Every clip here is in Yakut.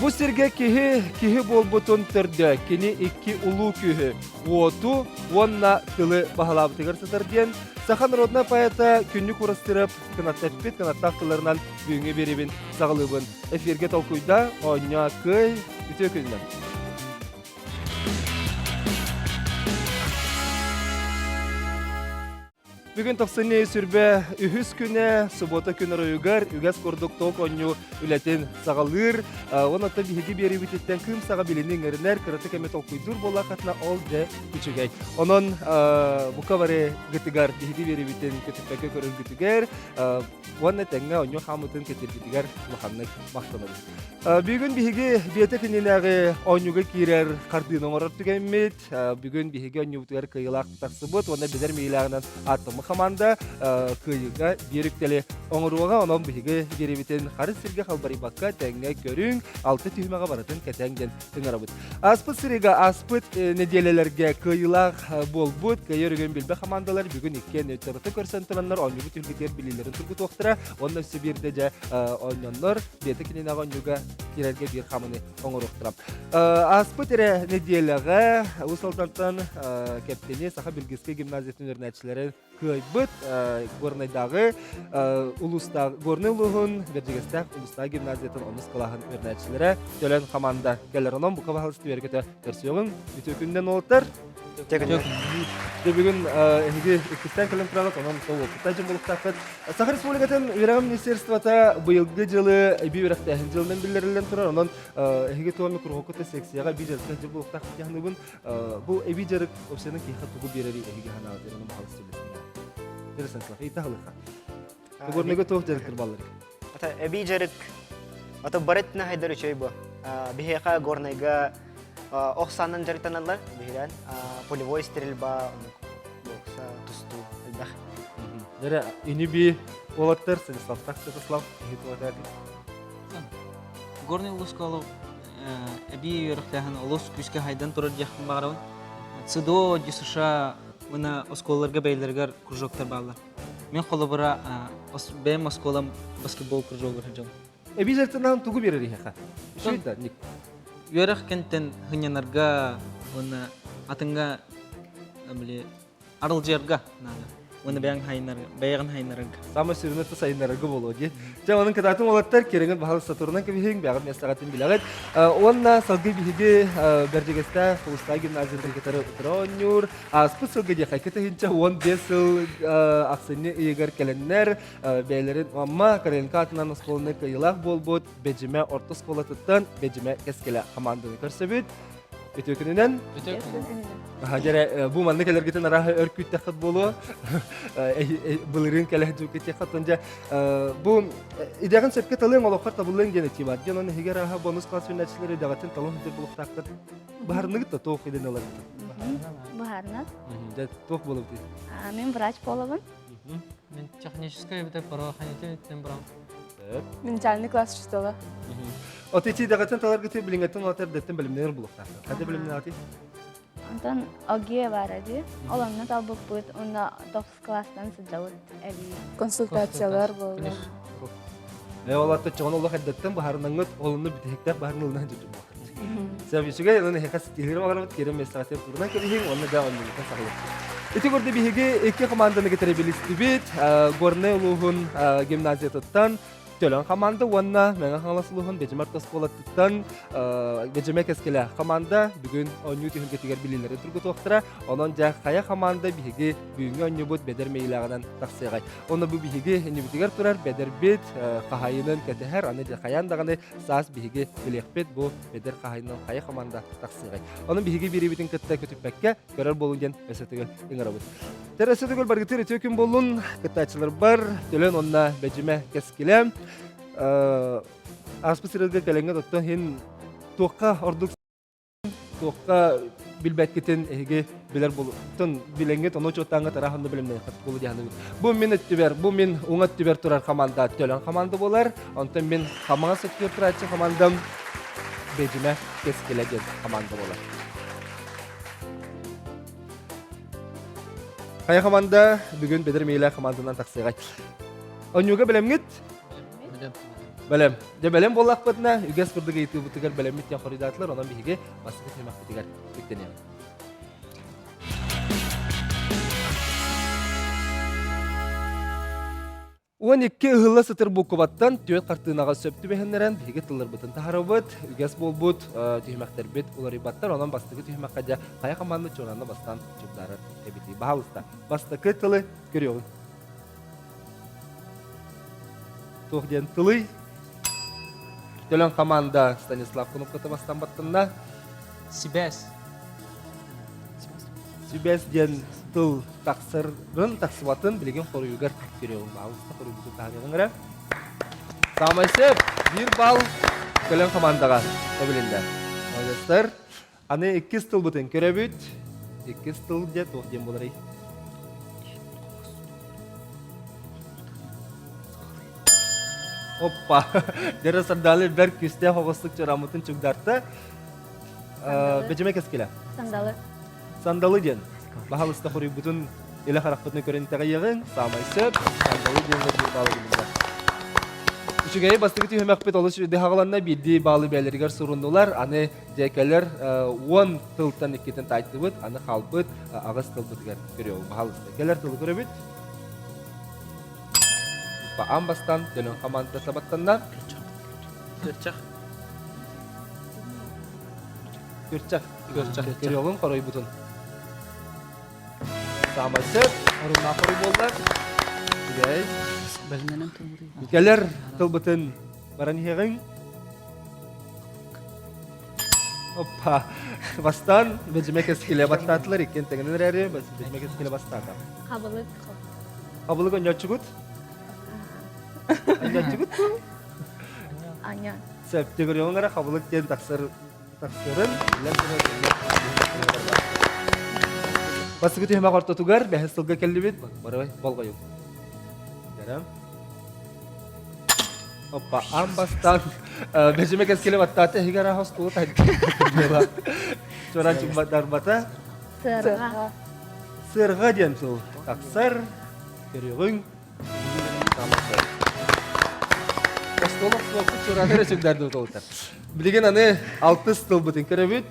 Бу сиргэ киһи киһи буолбутун төрдө кини икки улуу күүһү уоту уонна тылы баһылаабытыгар сытар диэн саха народнай поэта Күннүк Урастырып кынаттаппыт кынаттаах тылларынан бүгүҥҥү биэриибин саҕалыыбын. Эфиргэ толкуйда, оонньоо, кыай, үтүө күнүнэн! Бүгүн тохсунньу сүрбэ үһүс күнэ, субуота күн оройугар үгэс курдук ток оонньуу үлэтин саҕалыыр. Онон биһиги биэриибититтэн кыым саҕа билини иҥэринэр, кыратык эмэ толкуйдуур буоллаххытына ол дьэ үчүгэй. Онон бука бары гытыгар биһиги биэриибитин көтүппэккэ көрөргүтүгэр уонна тэҥҥэ оонньуу хаамытын кэтиргитигэр улаханнык махтанабыт. Бүгүн биһиги биэтэ күнүнээҕи оонньууга киирэр хардыыны оҥорор түгэммит. Бүгүн биһиги оонньуубутугар кыайыылаах тахсыбыт уонна билэр миилээҕинэн ааттаммыт хамаанда кыайыыга биир үктэли оҥоруоҕа. Онон биһиги биэриибитин харыс сиргэ халбарыйбакка тэҥҥэ көрүҥ, алта түһүмэҕэ барытын кэтэҥ диэн ыҥырабыт. Ааспыт сырыыга ааспыт нэдиэлэлэргэ кыайыылаах буолбут, кыайар үгэн билбэ хамаандалар бүгүн иккиэн өттөрөтө көрсөн тураннар оонньуубут үргүтүгэр билиилэрин тургутуохтара уонна өссө биирдэ дьэ оонньоннор бэйэтэ кининэҕэ оонньууга киирэргэ биир хамыны оҥоруохтара. Ааспыт эрэ нэдиэлэҕэ Уус Алдантан Кэптэни Саха Билгискэй гимназиятын үөрэнээччилэрин кыайбыт Горнайдааҕы улуустааҕы Горнай улууһун Бэрдьигэстээх улуустааҕы гимназиятын онус кылааһын үөрэнээччилэрэ Төлөн хамаанда кэлэр. Онон бука баһылыс түбэргэтэ көрсүөҕүҥ. Үтүө күнүнэн уолаттар. Дьэ бүгүн эһиги иккистээн кэлэн тураҕыт, онон сол уопуттай дьон буолуохтааххыт. Саха Республикатын үөрэҕин министерствота быйылгы дьылы эбии үөрэхтээһин дьылынан биллэриллэн турар. Онон эһиги туоми куруһуоккута секцияҕа эбии дьарыкка дьыл буолуохтаахпыт дьаһаныбын. Бу эбии дьарык общественнай киһиэхэ тугу биэрэрий эһиги санаабыт онон баһылыс сүллэстиҥ. Интересно, ыйытаһылыха. Тугурныга туох дьарыктар баллар? Ата эбии дьарык ата барытына хайдар үчүгэй бу. Биһиэхэ Горнайга ох саанан дьарыктаналлар биһирэн полевой стрельба, бокса, тустуу элбэх. Дэрэ ини би уолаттар Станиславтах Святослав киһи туотаати. Горный улууска эбии үөрэхтээһин олус күүскэ хайдан турар диэхпин баҕарабын. ЦДО, ДЮСШ уонна оскуолаларга бэйэлэригэр кружоктар бааллар. Мин холобура бэйэм оскуолам баскетбол кружогар сылдьабын. Эбии дьарыктанаан тугу биэрэр иһэхэ? Үчүгэй да, Ник? Үөрэх кэнтэн хынньанарга уонна атыҥҥа били арылдьыйарга наада. Уонна бэйэҥ хайынарга, бэйэҕин хайынарарга. Самый сүрүнэ то сайыннарарга буолуо дии. Дьэ, онон кытаатын уолаттар, кирэҥин баһылык сатурунан кэбиһиҥ, бэҕин миэстэҕитин билэҕит. Уонна салгыы биһиги Бэрдьигэстээх Улустаах гимназиятын кытары утары оонньуур. Ааспыт сылга диэхэ 2015 сыл ахсынньы ыйыгар кэлэннэр бэйэлэрин Амма Карелинка атынан оскуоланы кыайыылаах буолбут Бэдьимэ орто оскуолатыттан Бэдьимэ кэскилэ хамаанданы көрсөбүт. Үтүө күнүнэн. Үтүө күнүнэн. Дьэрэ, бу манна кэлэргитин арааһы өр күүттэххит буолуо. Былырыын кэлэ дьуккитиэххит дьэ бу идэҕин сөпкө талыаҥ олоххор табыллыаҥ диэн этии бар. Дьон оны иһигэр ааһа бонус класс үүнээччилэр идэҕитин талан сылдьар буолуохтааххыт. Баһарыныгыт да туох идэни ыларгыт? Баһарына. Дьэ туох буолабытый? Мин врач буолабын. Мин техническая эбэтэр правоохранитель барам. Мин начальный класс учителя. От ити идэҕитин таларгыты билиҥҥэттэн улаатар эрдэттэн бэлэмнэнэр буолуохтаахтар. Ханна бэлэмнэнэҕитий? Онтон ОГЭ баара дии. Ол онно талбыппыт уонна тохсус класстан сылдьабыт эбии. Консультациялар буолла. Э, ол атта чоҕон олох эрдэттэн баһарынаҥҥыт, олунну бүтэһиктээх баһарын ылынан дьүдьү буолар. Сөп үчүгэй, онон эһиэхэ ситиһиилэр баҕарабыт, киирэн миэстэҕитин турунан кэбиһиҥ, уонна да оннугутан саҕалыахпыт. Ити курдук биһиги икки команданы кытары билистибит. Горнай улууһун гимназиятыттан Төлөн команда уонна Мэҥэ Хаҥалас улууһун Бэдьимэ орто оскуолатыттан Бэдьимэ кэскилэ команда бүгүн оонньуу түһүлгэтигэр билиилэрин тургутуохтара. Онон дьэ хайа команда биһиги бүгүҥҥү оонньуубут бэдэр мэйилээҕинэн тахсыаҕай. Онно бу биһиги иннибитигэр турар бэдэрбит хаһайынын кэтэһэр. Аны дьэ хайаан даҕаны саас биһиги билиэхпит бу бэдэр хаһайынын хайа команда тахсыаҕай. Онон биһиги биэриибитин кытта көтүппэккэ көрөр буолуҥ диэн өссө төгүл ыҥырабыт. Тэрээсэ төгүл баргытыр үтүө күн буоллун, кыттааччыларбар Төлөн уонна Бэдьимэ кэскилэ. Ааспыт сырыыга кэлэҥҥэ тоттон иһин туохха ордук туохха билбэккитин эһиги билэр буолуттан билэҥҥит ону учуоттааҥҥа тараһанна билимнэххит буолу диһаныбыт. Бу мин өттүбэр, бу мин уҥа өттүбэр турар команда Төлөн команда буолар. Онтон мин хамаҕас өттүбэр турааччы командам Бэдьимэ кэскилэ диэн команда буолар. Хайа команда бүгүн Бедер Миилэ команданан тахсыаҕай. Онньууга бэлэмҥит? Бэлэм. Бэлэм. Дьэ бэлэм буоллахпытына, үгэс курдук ыйытыыбытыгар бэлэммит диэн хоруйдаатылар, онон биһиги бастакы түһүмэхпитигэр үктэниэҕиҥ. 12 ыһылла сытар буукубаттан түөрт хартыынаҕа сөп түбэһиннэрэн биһиги тылларбытын таһарабыт, үгэс буолбут түһүмэхтэрбит уларыйбаттар, онон бастакы түһүмэххэ дьэ хайа хамаанда чуораанна бастаан чугдаарар эбитий. Баһаалыста, бастакы тылы көрүөҕүҥ. Туох диэн тылый? Төлөн команда Станислав кнопката бастан баттынна. Сибээс. Сибээс диэн тыл тахсарын, тахсыбатын билигин хоруйугар көрүөҕүҥ. Баалыста хоруйбутун таһаарыаҕыҥ эрэ. Саамай сөп. Биир балл Төлөн командаҕа эбилиннэ. Молодецтар. Аны иккис тылбытын көрөбүт. Иккис тыл дьэ туох диэн буоларый? Оппа! Дьэрэ сандалы бэр күүстээх оҕустук чораммытын чугдарта. Бэдьимэ кэскилэ. Сандалы. Сандалы диэн. Баһалыста хоруйбутун илэ харахпытын көрөн итэҕэйиэҕиҥ. Саамай сөп. Сандалы диэҥҥэ биир баалы билиннэ. Үчүгэйи бастакы түһүмэхпит олус үчүгэй хаҕыланна. Биирдии баалы бэйэлэригэр суруннулар. Аны Дьэ кэлэр 10 тылтан иккитин таайтыбыт, аны хаалбыт аҕыс тылбытыгар көрүөҕүҥ, баһаалыста. Кэлэр тылы көрөбүт. Аан бастаан Төлөн хамаанда сабаттанна. Күөрчэх. Күөрчэх. Күөрчэх. Көрүөҕүҥ хоройбутун. Саамай сөп, оруннаах хоруй буолла. Үчүгэй. Кэлэр тылбытын баран иһиэҕиҥ. Оппа. Бастаан бэдьимэ кэскилэ баттаатылар иккиэн тэҥинэн эрээри бэдьимэ кэскилэ бастаата. Хабылык. Хабылык онньооччугут? Онньооччугут дуу? Аня. Сөп, төгүрүөҕүҥ эрэ хабылык диэн тахсар тахсарын биллэн турар Бастакы түһүмэх ортотугар бэһис сылга кэллибит. Барыбай болҕойуҥ. Дәрәм. Оппа, аан бастаан бэдьимэ кэскилэ баттаата иһигэр аһас тулу тайдыла. Чоран чумбатарбата. Сыарҕа. Сыарҕа диэн тыл тахсар. Көрүөҕүҥ. Остуол охсуоппут чуран эрэ сүгдэрдибит олутар. Билигин аны алтыс тылбытын көрөбүт.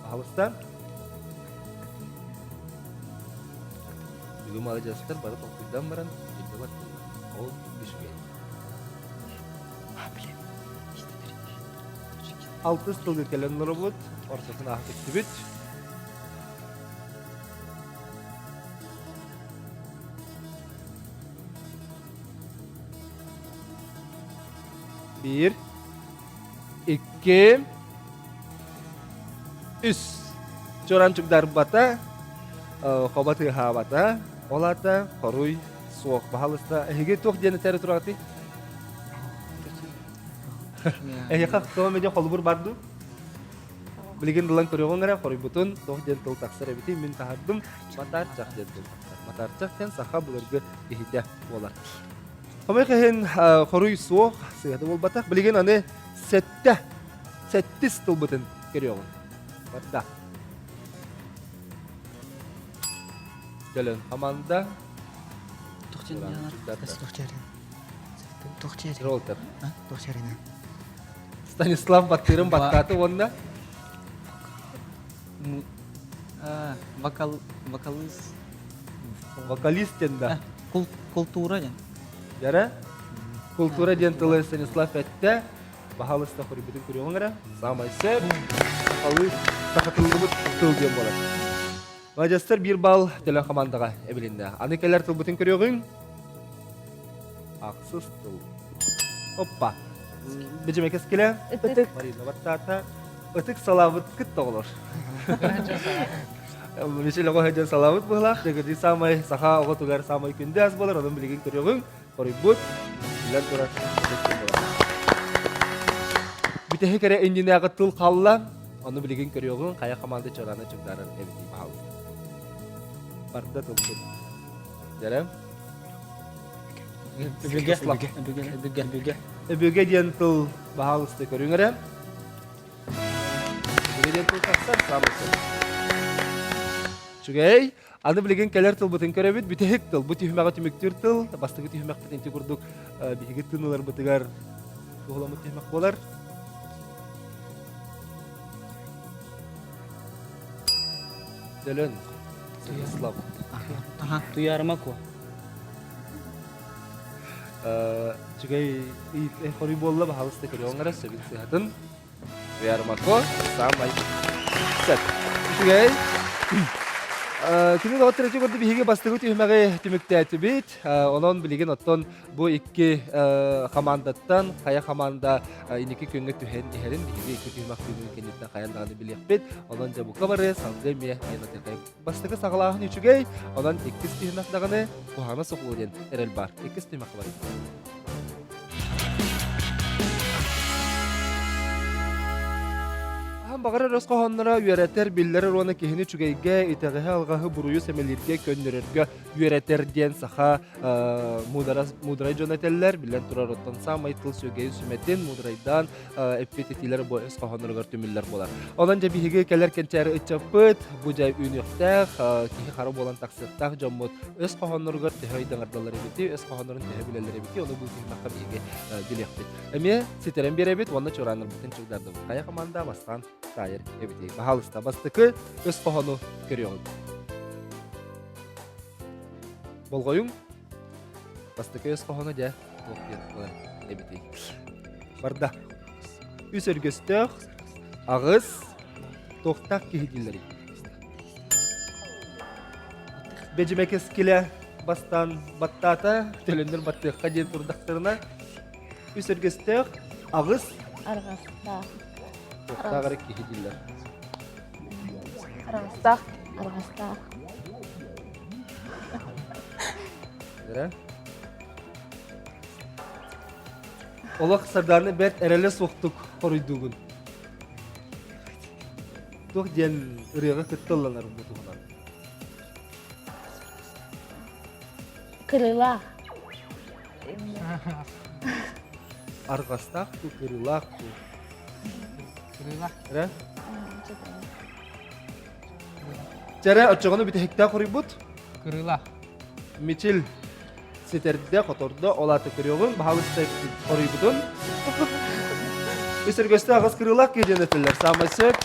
Аһалыста. Бүгүн маладьыастар бары толкуйдан баран биирдэ бардылар. Ол үчүгэй. Алтыс тылга кэлэн олоробут, ортотун ааһа түстүбүт. Биир, икки, үс. Чоран чугдарбата, хоба тыаһаабата, ол аата хоруй суох. Баһалыста, эһиги туох диэн этээри тураҕытый? Эһиэхэ тоҕо медиа холобур бар дуу? Билигин ылан көрүөҕүҥ эрэ, хоруйбутун туох диэн тыл тахсар эбитий, мин таһардым, матаарчах диэн тыл тахсар. Матаарчах диэн саха былыргы киһитэ буолар. Хомойуох иһин хоруй суох, сыыһата буолбатах. Билигин аны сэттэ, сэттис тылбытын көрүөҕүҥ. Барда. Төлөн хаманда. Ролтер. Станислав баттыырын баттааты уонна Вокал, вокалист. Вокалист диэн да. Култуура диэн. Дьэрэ? Култуура диэн тылы Станислав эттэ. Баһаалыста хоруйбутун көрүөҕүҥ эрэ. Саамай сөп. Сахалыы сахатыллыбыт тыл диэн буолар. Маладьыастар биир балл төлөн хамаандаҕа эбилиннэ. Аны кэлэр тылбытын көрүөҕүҥ. Ахсыс тыл. Оппа. Бэдьимэ кэскилэ. Ытык. Марина баттаата. Ытык салаабыт кытта оҕолор. Мичил оҕо сылдьан салаабыт быһылаах. Дэгирдии саамай саха оҕотугар саамай күндү ас буолар. Онон билигин көрүөҕүҥ. Хоруйбут. Билэн турар. Бүтэһик эрэ иннинээҕи тыл хаалла. Ону билигин көрүөҕүҥ. Хайа команда чораны чугдаарар эбитий баһаалыста. Барда тылбыт. Дьэрэ. Өбүгэ, өбүгэ, өбүгэ, өбүгэ. Өбүгэ диэн тыл баһаалыста көрүҥ эрэ. Өбүгэ диэн тыл тахсар, саамай сөп. Үчүгэй. Аны билигин кэлэр тылбытын көрөбүт. Бүтэһик тыл. Бу түһүмэҕи түмүктүүр тыл. Бастакы түһүмэхпит инти курдук биһиги тыын ыларбытыгар. Туһуламмыт түһүмэх буолар. Төлөн. Святослав. Аха, туйаарыма куо. Үчүгэй хоруй буолла, баһаалыста көрүөҥ эрэ, сөбүн сыһатын. Туйаарымако саамай сөп. Үчүгэй. Күнүн оҕо төрөтү көрдү биһиги бастакы түһүмэҕи түмүктээтибит. Онон билигин оттон бу икки хамаандаттан хайа хамаанда инники күҥҥэ түһэн иһэрин биһиги икки түһүмэх күнүн кэнниттэн хайан даҕаны билиэхпит. Онон дьэ бука бары салгыы эмиэ айанатыахайым. Бастакы саҕалааһын үчүгэй, онон иккис түһүмэх даҕаны куһаҕана суох диэн эрэл баар. Иккис түһүмэххэ барыйын. Хаһан баҕарар өс хоһоонноро үөрэтэр, биллэрэр уонна киһини үчүгэйгэ, итэҕэһи, алҕаһы, буруйу сэмэлииргэ, көннөрөргө үөрэтэр диэн саха муударас муударай дьон этэллэр. Биллэн турар, оттон саамай тыл сүөгэйин сүмэтин муударайдаан эппит этиилэр бу өс хоһоонноругар түмүллэр буолар. Онон дьэ биһиги кэлэр кэнчээри ыччаппыт, бу дьэ үүнүөхтээх, киһи хара буолан тахсыахтаах дьоммут өс хоһоонноругар төһө өйдөҥөрдөллөр эбити, өс хоһооннорун төһө билэллэр эбити, ону бу түһүмэххэ биһиги билиэхпит. Эмиэ ситэрэн биэрэбит уонна чуорааннарбытын чугдардыбыт. Хайа команда бастаан таайар эбитий? Баһаалыста, бастакы өс хоһоону көрүөҕүҥ. Болҕойуҥ, бастакы өс хоһооно дьэ туох диэн буолар эбитий? Барда. Үс өргөстөөх, аҕыс, туохтаах киһи дииллэрий? Бэдьимэ кэскилэ бастаан баттаата, төлөннөр баттыахха диэн турдахтарына, үс өргөстөөх, аҕыс Арҕастаах. туохтаах эрэ киһи дииллэр. Арҕастаах. Арҕастаах. Эрэ. Олох Сардааны бэрт эрэлэ суохтук хоруйдуугун. Туох диэн ырыаҕа кытта ылланар бу туһунан? Кырыылаах. Арҕастаах дуу, кырыылаах дуу? Кырыылаах. Эрэ? Чэрэ, оччоҕуна бүтэһиктээх хоруйбут? Кырыылаах. Мичил ситэрдэ, хотордо, ол аата көрүөҕүҥ, баһаалыста хоруйбутун. Үс өргөстө аҕыс кырыылаах киһи диэн этэллэр. Саамай сөп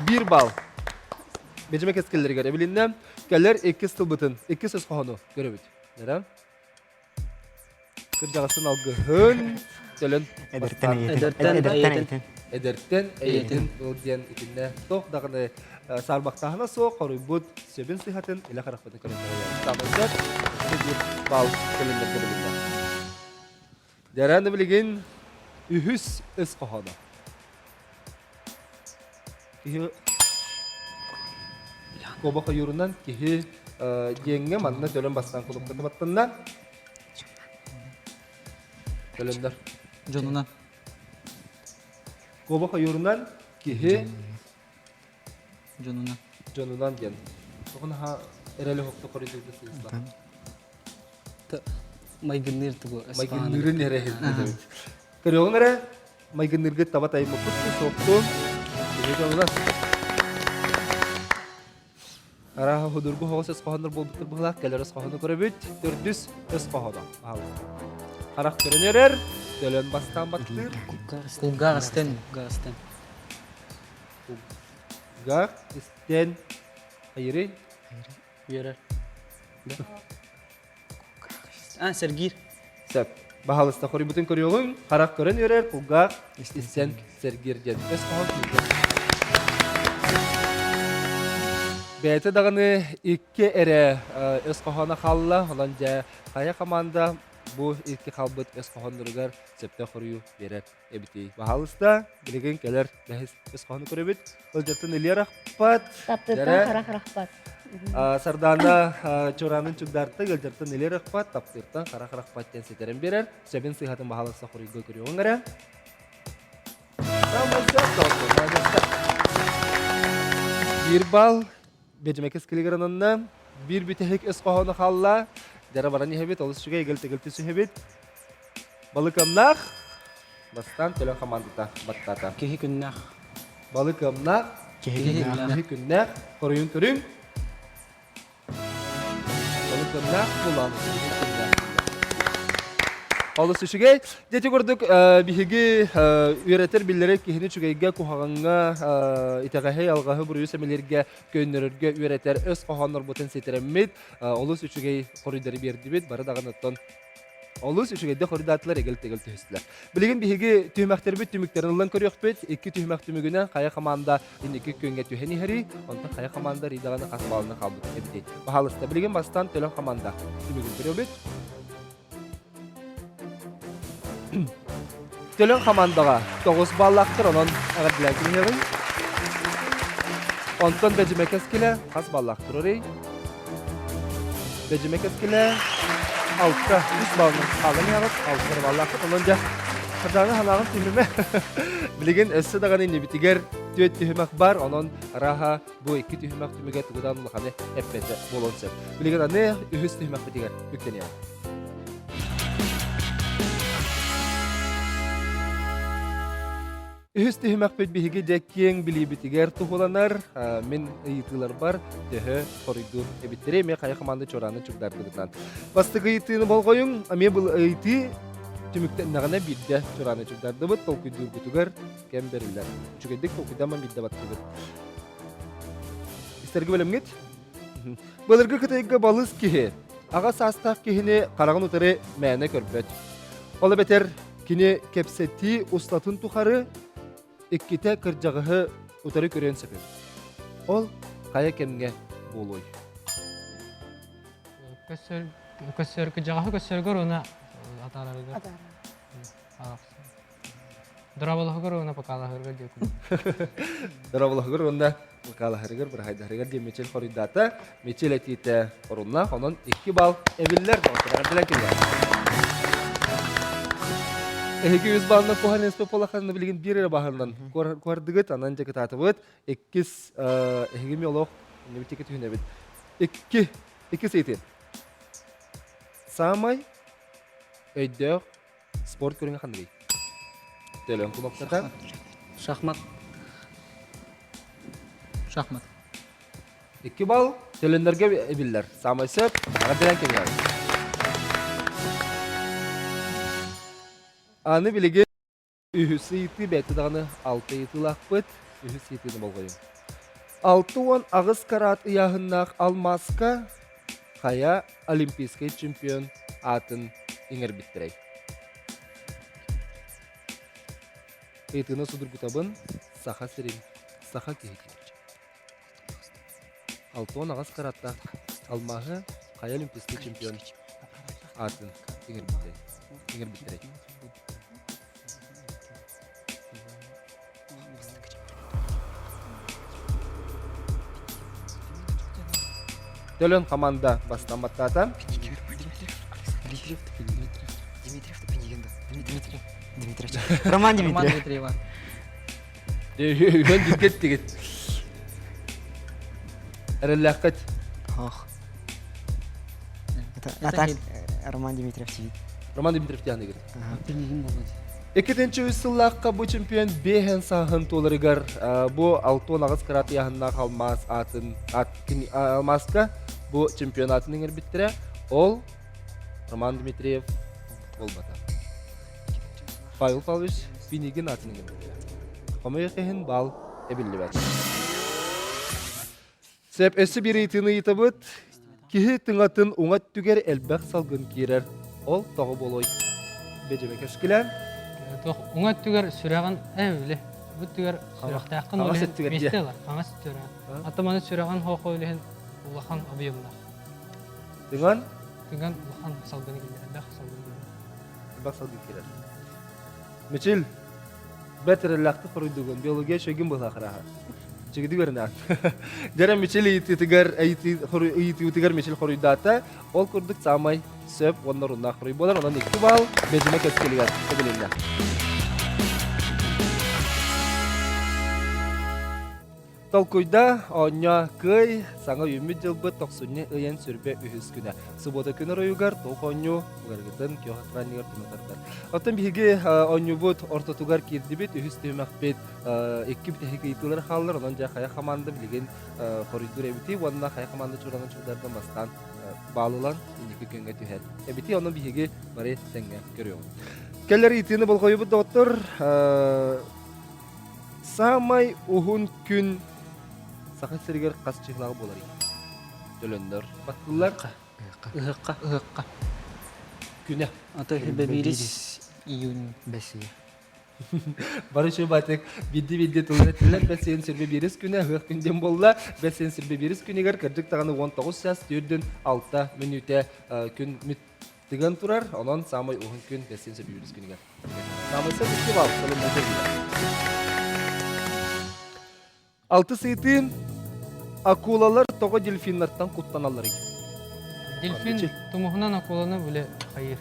биир балл. Бэдьимэ кэскиллэригэр эбилиннэ. Кэлэр иккис тылбытын, иккис өс хоһоону көрөбүт. Нэрэ? Кырдьаҕастан алгыһын, төлөн Эдэртэн бастаан. эйэтин. Эдэртэн Эдэртэн эйэтин. эйэтин. Эдэртэн эйэтин ыл диэн итиннэ туох даҕаны саарбахтааһына суох хоруйбут сөбүн сыһатын илэ харахпытын көрөн Саамай сөп, биир баал кэлиннэргэ билиннэ. Дьэрээн билигин үһүс өс хоһооно. Киһи куобах ойуурунан киһи диэҥҥэ манна төлөн бастаан кулупката баттанна. Төлөннөр. Дьонунан. Куобах ойуурунан киһи Дьонунан. Дьонунан диэн. Тоҕо наһаа эрэли хохто хоруйдуурда сыыста. Майгынныыр тугу Майгынныырын эрэ иһиллибит. Көрүөҕүҥ эрэ, майгынныыргыт таба тайыммыппыт суохтун. Киһи дьонунан. Арааһа худургу хоҕус өс хоһооннор буолбуттар быһылаах кэлэр өс хоһоону көрөбүт. Төрдүс өс хоһооно. Харах көрөн эрэр, төлөн бастаан баттыыр. Кулгаах истэн, кулгаах истэн. Кулгаах истэн хайырый? Үөрэр. А, сэргиир. Сөп. Баһаалыста хоруйбутун көрүөҕүҥ. Харах көрөн үөрэр, кулгаах истэн сэргиир диэн. Өс хоһоон күүтэр. Бэйэтэ даҕаны икки эрэ өс хоһооно хаалла. Онон дьэ хайа команда бу икки хаалбыт өс хоһоонноругар сөптөөх хоруйу биэрэр эбитий. Баһаалыста, билигин кэлэр бэһис өс хоһоону көрөбүт. Ылдьаттан Илья рахпат. Таптыттан харах рахпат. Сардаана Чураанын чугдаарта ыалдьартан илиэр рахпат, таптыыртан харах рахпат диэн ситэрэн биэрэр. Сөбүн сыыһатын баһаалыста хоруйга көрүөҕүҥ эрэ. Биир балл Бэдьимэкис килигирананна биир бүтэһик өс хоһоону хаалла. Дьара баран иһэбит, олус үчүгэй эгэл-тэгэл түсүһэбит. Балыкамнаах бастаан төлөн хамаандата баттаата. Киһи күннээх. Балыкамнаах Киһи күннээх. Киһи күннээх. Хоруйун көрүҥ. Балыкамнаах булан киһи күннээх. Олус үчүгэй. Дьэ курдук биһиги үөрэтэр биллэрэр киһини үчүгэйгэ, куһаҕаҥҥа, итэҕэһи, алҕаһы, буруйу сэмэлииргэ, көннөрөргө үөрэтэр өс хоһооннорбутун ситэрэммит, олус үчүгэй хоруйдары биэрдибит. Бары даҕаны оттон олус үчүгэйдик хоруйдаатылар, эгэл-тэгэл түһүстүлэр. Билигин биһиги түһүмэхтэрбит түмүктэрин ылан көрүөхпүт. Икки түһүмэх түмүгүнэн хайа хамаанда инники күөҥҥэ түһэн иһэрий, онтон хайа хамаанда даҕаны хас баалына хаалбыт эбитий. Баһаалыста, билигин бастаан төлөн хамаанда түмүгүн көрөбүт. Төлөн хамаандаҕа 9 баллаахтар, онон эҕэрдэлээн кэбиһэҕин. Онтон Бэдьимэ кэскилэ хас баллаах турарый? Бэдьимэ кэскилэ 6, 3 баллынан хаалан иһэҕит, 6 баллааххыт. Онон дьэ, Сардаана санааҕын түһүмэ. Билигин өссө даҕаны иннибитигэр түөрт түһүмэх бар, онон арааһа бу икки түһүмэх түмүгэ тугудан улаханы эппэтэ буолуон сөп. Билигин аны үһүс түһүмэхпитигэр үктэниэҕиҥ. Үһүс түһүмэхпит биһиги дьэ киэҥ билиибитигэр туһуланар. Мин ыйытыыларбар төһө хоруйдуур эбиттэрий эмиэ хайа хамаанда чуорааны чугдардыбытынан. Бастакы ыйытыыны болҕойуҥ. Эмиэ бұл ыйытыы түмүктэннэҕинэ биирдэ чуорааны чугдардыбыт, толкуйдуургутугар кэм бэриллэр. Үчүгэйдик толкуйдаман биирдэ баттыыбыт. Истэргэ бэлэмҥит? Былыргы Кытайга балыс киһи аҕа саастаах киһини хараҕын утары мээнэ көрбөт. Ол эбэтэр кини кэпсэтии устатын тухары иккитэ кырдьаҕаһы утары көрүөн сөп эбит. Ол хайа кэмҥэ буолуой? Көссөр, көссөр, кырдьаҕаһы көссөргөр уонна атаарарыгар. Дорооболоһугар уонна покалаһырыгар диэки. Дорооболоһугар уонна покалаһырыгар, бырахайдаһырыгар диэн Мичил хоруйдаата. Мичил этиитэ оруннаах, онон 2 балл эбиллэр. Билэн киллэр. Эһиги үс баллынан куһан инспе полаханны билигин биир эрэ баһарынан куһардыгыт, анан дьэ кытаатыбыт. Иккис эһиги ми олох небитики түһүнэбит. Икки, иккис ыйытыы. Самай өйдөөх Спорт көрүҥэ ханныгый? Төлөн кнопката. Шахмат. Шахмат. Икки балл төлөннөргө эбиллэр. Самай сөп. Аҕа кэлэр. Аны билигин үһүс ыйытыы бэйэтэ даҕаны алта ыйытыылаахпыт. Үһүс ыйытыыны болҕойуҥ. 68 карат ыйааһыннаах алмааска хайа олимпийскай чемпион аатын иҥэрбиттэрэй? Ыйытыыны судургутабын Саха сирин саха киһитин. 68 караттаах алмааһы хайа олимпийскай чемпион аатын иҥэрбиттэрэй? Иҥэрбиттэрэй? Төлөн команда бастан баттаата. Дмитриев Дмитриев Дмитриев Дмитриев Роман Дмитриев Дмитриева. Үһөн диккет Эрэллээххит. Ох. Это а так Роман Дмитриев сидит. Роман Дмитриев диэн Иккитинчи үс сыллаахха бу чемпион биэһэн сааһын туоларыгар бу 68 карат ыйааһыннаах алмаас атын алмааска бу чемпионатын иҥэрбиттэрэ. Ол Роман Дмитриев буолбата. Павел Павлович Пинигин атын иҥэрбиттэрэ. Хомойуох иһин баал эбиллибэт. Сөп, өссө биир ыйытыыны ыйытабыт. Киһи тыҥатын уҥа өттүгэр элбэх салгын киирэр. Ол тоҕо буолуой? Бэдьимэ кэскилээн. Туох уҥа өттүгэр сүрэҕин ээ үлэ. Бу өттүгэр сүрэхтээххин Хаҥас ол иһин өттүгэр миэстэ диэ. ылар. Хаҥас өттүгэр. Ата маны сүрэҕин хоохо үлэһин улахан объемнаах. Тыҥан? Тыҥан улахан салгыны киллэрэр, элбэх салгын киллэрэр. Элбэх салгын киирэр. Мичил, бэрт эрэллээхтик хоруйдугун. Биология үчүгүн быһылаах Чигиди көрүнээн. Дьэрэ Мичил ыйытыытыгар ыйытыытыгар Мичил хоруйдаата. Ол курдук саамай сөп уонна оруннаах хоруй буолар. Онон 2 балл Бэдьимэ кэскилигэр эбилиннэ. Толкуйда, оонньоо, кыай, саҥа үүммүт дьылбыт тохсунньу ыйын сүрбэ үһүс күнэ. Субуота күн оройугар туох оонньуу уларыгытын күөх экранныгар түмэ тардар. Оттон биһиги оонньуубут ортотугар киирдибит, үһүс түһүмэхпит икки бүтэһик ыйытыылар хааллар, онон дьэ хайа хамаанда билигин хоруйдуур эбитий уонна хайа хамаанда чуранан чугдардан бастаан баалылан инники күҥҥэ түһэр. Эбити ону биһиги бары тэҥҥэ көрүөҕүҥ. Кэлэр ыйытыыны болҕойбут доҕоттор, саамай уһун күн Саха сиригэр хас чыһылаах буоларый? Төлөннөр баттыллар. Ыһыахха. Ыһыахха. Күнэ. Ата биирис июнь. Бэсиэ. Бары үчүгэй баатык бидди-бидди тылын эттилэр. Бэс сирбе биирис күнэ, ыһыах күн диэн буолла. Бэс сирбе биирис күнүгэр кырдьык даҕаны 19 час 46 мүнүүтэ күн тыган турар. Онон саамай уһун күн бэс сирбе биирис күнүгэр. Саамай икки балл Алтыс ыйытыы акулалар тоҕо дельфиннартан куттаналларый? Дельфин тумуһунан акуланы бile хайыр.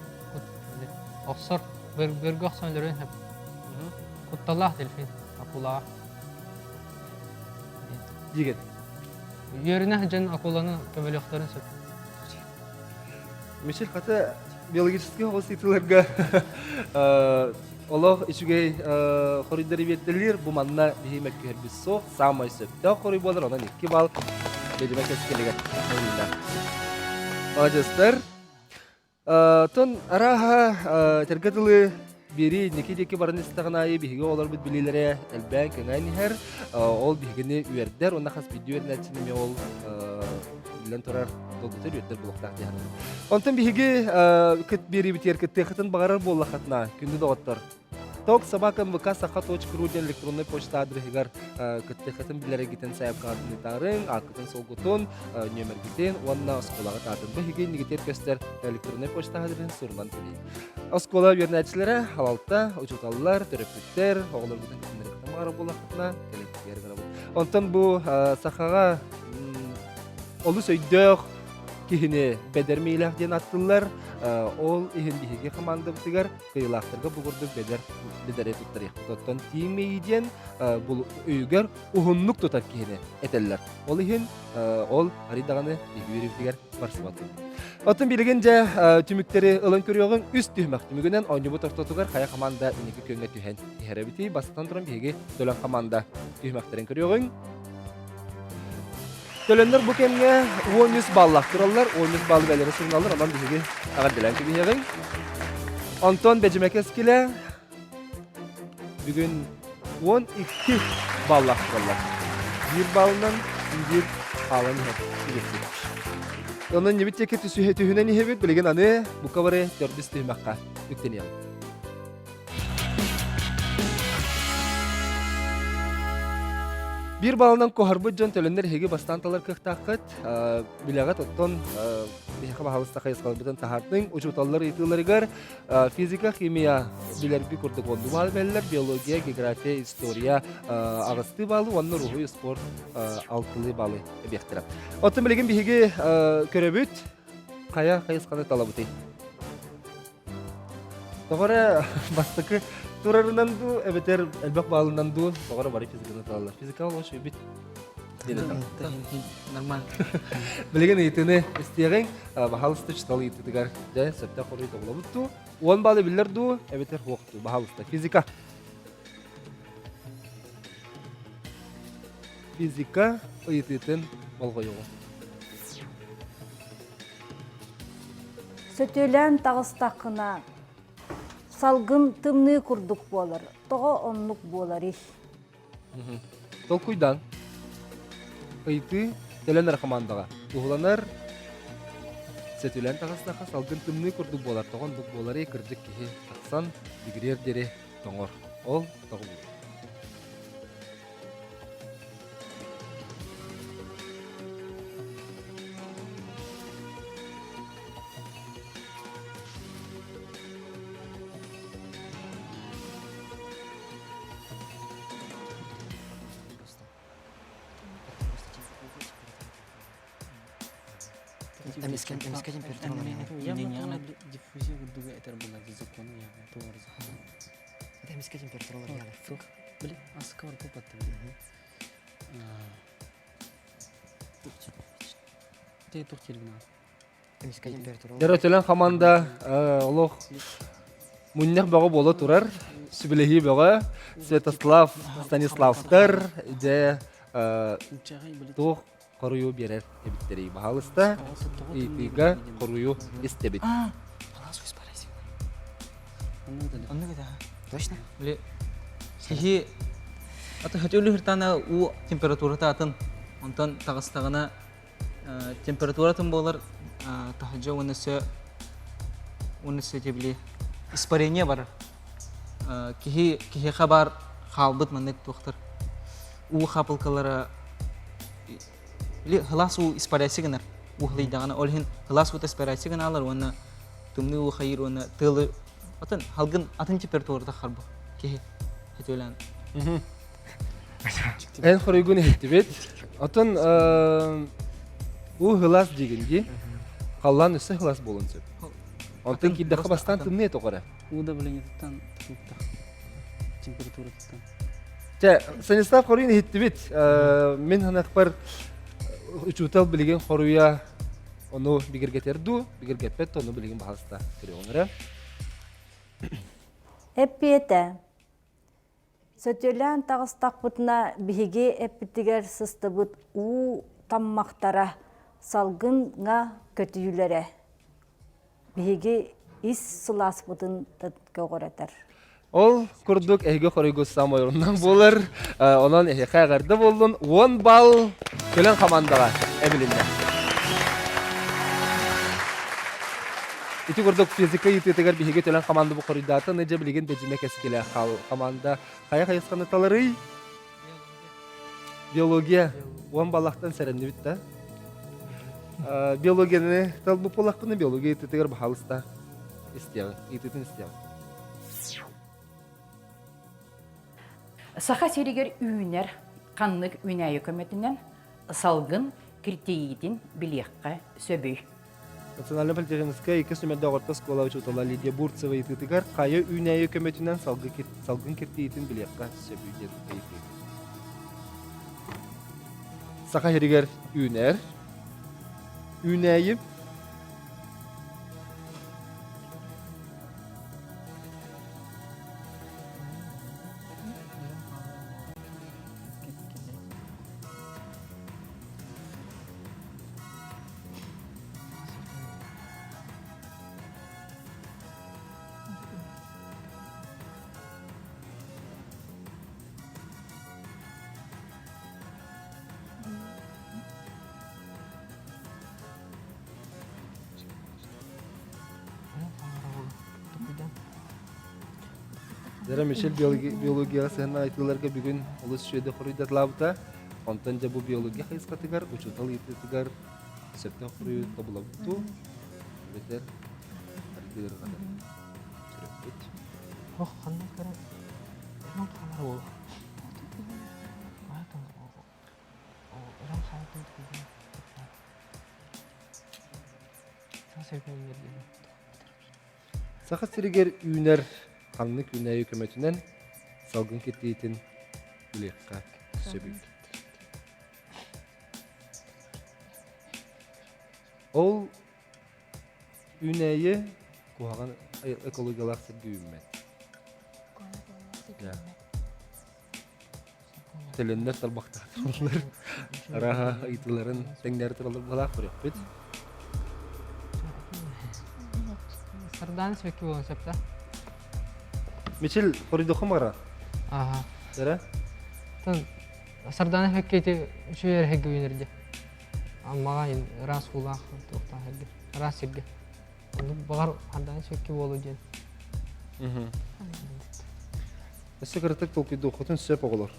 Охсор, бөргө охсон өлөрүөн сөп. Кутталлаах дельфин акулаҕа. Диген. Үөрүнэ дьон акуланы көмөлүөхтөрүн сөп. Мишель хата биологическай оҕус ыытыларга олох үчүгэй хоруйдары биэрдэлиир. Бу манна биһи мөккүһэрбит суох. Саамай сөптөөх хоруй буолар. Онон 2 балл Бэдьимэ кэскилигэр ылынна. Маладьыастар. Тон арааһа тэргэ тылы биэрии инники диэки баран истэҕин аайы биһиги оҕолорбут билиилэрэ элбээн кэҥээн иһэр. Ол биһигини үөрдэр уонна хас биирдии үөрэнээччини эмиэ ол биллэн турар долгутар үөрдэр буолуохтаах дии саныыбын. Онтон биһиги кыт биэриибитигэр кыттыаххытын баҕарар буоллаххытына, күндү доҕоттор, Ток собака мвк саха.ру диэн электроннай почта адресыгар кыттыаххытын билэргитин сайапкаҕытын ыытаарыҥ, ааккытын суолгутун, нүөмэргитин уонна оскуолаҕыт аатын бу эһиги иннигитигэр көстөр электроннай почта адресин сурунан кэлиҥ. Оскуола үөрэнээччилэрэ, халалта, учууталлар, төрөппүттэр, оҕолоргутун кытыннарыахтан баҕарар буоллаххытына, кэлэктигээр гынабыт. Онтон бу сахаҕа олус өйдөөх киһини бэдэр миилээх диэн аттыллар. Ол иһин биһиги хамаандабытыгар кыайыылаахтарга бу курдук бэдэр бэдэри туттарыахпыт. Оттон тииҥ мэйии диэн өйүгэр уһуннук тутар киһини этэллэр. Ол иһин ол арый даҕаны биһиги үөрүүбүтүгэр барсыбат. Оттон билигин дьэ түмүктэри ылан көрүөҕүҥ үс түһүмэх түмүгүнэн оонньуубут ортотугар хайа хамаанда инники күөҥҥэ түһэн иһэр эбитий. Бастатан туран биһиги Төлөн хамаанда түһүмэхтэрин көрүөҕүҥ. Төлөннөр бу кэмҥэ 13 баллаах тураллар, 13 баллы бэлэри суруналлар, онон биһиги эҕэрдэлээн кэбиһиэҕиҥ. Онтон Бэдьимэ кэскилэ бүгүн 12 баллаах тураллар. Биир баллынан биир хаалан иһэр үгэсик. Онон ньибит диэки түһүнэн иһэбит, билигин аны бука бары төрдүс түһүмэххэ үктэниэҕин. Биир балынан куһарбыт дьон төлөннөр эһиги бастаан талар кыахтааххыт. Билэҕит оттон биһиэхэ баһаалыста хайысхаларбытын таһаартыҥ. Учууталлар ыйытыыларыгар физика, химия билэрби курдук оннук баалы бэллэр, биология, география, история аҕыстыы баалы уонна руһуй спорт алтылыы баалы эбиэхтэрэ. Оттон билигин биһиги көрөбүт хайа хайысханы талабытый? Тоҕо эрэ бастакы турарынан дуу, эбэтэр элбэх баалынан дуу, тоҕо эрэ бары физиканы талаллар. Физика ол үчүгэй Нормально. Билигин ыйытыыны истиэҕиҥ, баһаалыста читал ыйытыытыгар дьэ сөптөөх хоруй тобулабыт дуу, 10 баалы биллэр дуу, эбэтэр суох дуу, баһаалыста. Физика. Физика ыйытыытын болҕойуоҕуҥ. Сөтүөлээн таҕыстаххына, салгын тымныы курдук буолар. Тоҕо оннук буоларый? Толкуйдан. Ыйытыы төлөнөр хамаандаҕа. Туһуланар сөтүөлээн таҕыстахха салгын тымныы курдук буолар. Тоҕо оннук буоларый? Кырдьык киһи тахсан бигириэр диэри тоҥор. Ол тоҕо буолар? Эмискэ эмискэ температура Диффузия курдугу этэр була закону яғни туар закон. Эмискэ температуралар ялар. Били аска бар попатты. Те тух телгин Эмискэ температуралар. Дөрөтөлөн хаманда олох мунньах бөҕө буола турар. Сүбэлэһии бөҕө. Святослав Станиславтар дьэ туох. хоруйу биэрэр эбиттэрий? Баһаалыста, ыйытыыга хоруйу истэбит. Точно? Били киһи аты хөтөлү хыртана уу температурата атын онтон таҕыстаҕына температуратын буолар таһырдьа уонна өссө уонна өссө били испарение барар киһи киһиэхэ баар хаалбыт маннык туохтар уу хаапылкалара били сылаас уу испаряйся гынар уу сылыйдаҕына ол иһин сылаас уута испаряйся гынаалар уонна тымныы уу хайыыр уонна тыалы атын халгын атын температурата харбы киһи хөтүөлээн Эн хоруйгун иһиттибит. Отон уу сылаас диигин дии. Халлаан өссө сылаас буолуон сөп. Онтон киирдэххэ бастаан тымныы тоҕо Уу давлениетыттан тутулуктаах. Температуратыттан. Чэ, Станислав хоруйун иһиттибит. Мин санахпар учуутал билигин хоруйа ону бигэргэтэр дуу, бигэргэппэт ону билигин баһаалыста көрүөҕүҥ эрэ. Эппиэтэ Сөтүөлээн таҕыстахпытына биһиги эппитигэр сыстыбыт уу таммахтара салгыҥҥа көтүүлэрэ биһиги ис сылааспытын көҕүрэтэр. Ол курдук эһиги хоруйгут саамай оруннаах буолар. Онон эһиэхэ эҕэрдэ буоллун. 10 балл Төлөн хамаандаҕа эбилиннэ. Ити курдук физика ыйытыытыгар биһиги Төлөн хамаанда бу хоруйдаата. Ны дьэ билигин Бэдьимэ кэскилэ хаал хамаанда хайа хайысханы таларый? Биология. Уон баллахтан сэрэннибит да. Биологияны талбыт буоллахпына биология ыйытыытыгар баһаалыста истиэҕиҥ, ыйытыытын истиэҕиҥ. Саха сиригэр үүнэр ханнык үүнээйи көмөтүнэн салгын киртийиитин билиэххэ сөбүй? Национальнай политехническай иккис нүмердээх орто оскуола учуутала Лидия Бурцева ыйытыытыгар хайа үүнээйи көмөтүнэн салгын киртийиитин билиэххэ сөбүй диэн ыйытыы. Саха сиригэр үүнэр үүнээйи Дьэ, Мишель биологияҕа сыһыаннаах ыйытыыларга бүгүн олус үчүгэйдик хоруйдаталаабыта. Онтон дьэ бу биология хайысхатыгар, учуутал ыйытыытыгар сөптөөх хоруйу тобулабыт дуу, эбэтэр аргыырҕата сүрэхпит. Ох, ханна көрө хаалар уол. Саха сиригэр үүнэр ханнык үүнээйи көмөтүнэн салгын киртийиитин билиэххэ сөбүй? Ол үүнээйи куһаҕан экологиялаах сиргэ үүммэт. Төлөннөр тарбахтаатылар. Араха ыйытыыларын тэҥнээри тураллар быһалаах көрүөхпүт. Сардаана сибэкки буолуон сөп да? Мичил хоруйдуоххун баҕара? Ааха. Эрэ? Тон Сардаана сибэкки ити үчүгэй эрэһэгэ үүнэр дии. Аммаҕа ыраас уулаах туохтаах сиргэ, ыраас сиргэ. Оннук баҕар Сардаана сибэкки буолуо диэн. Өссө кыратык толкуйдуоххутун сөп оҕолор.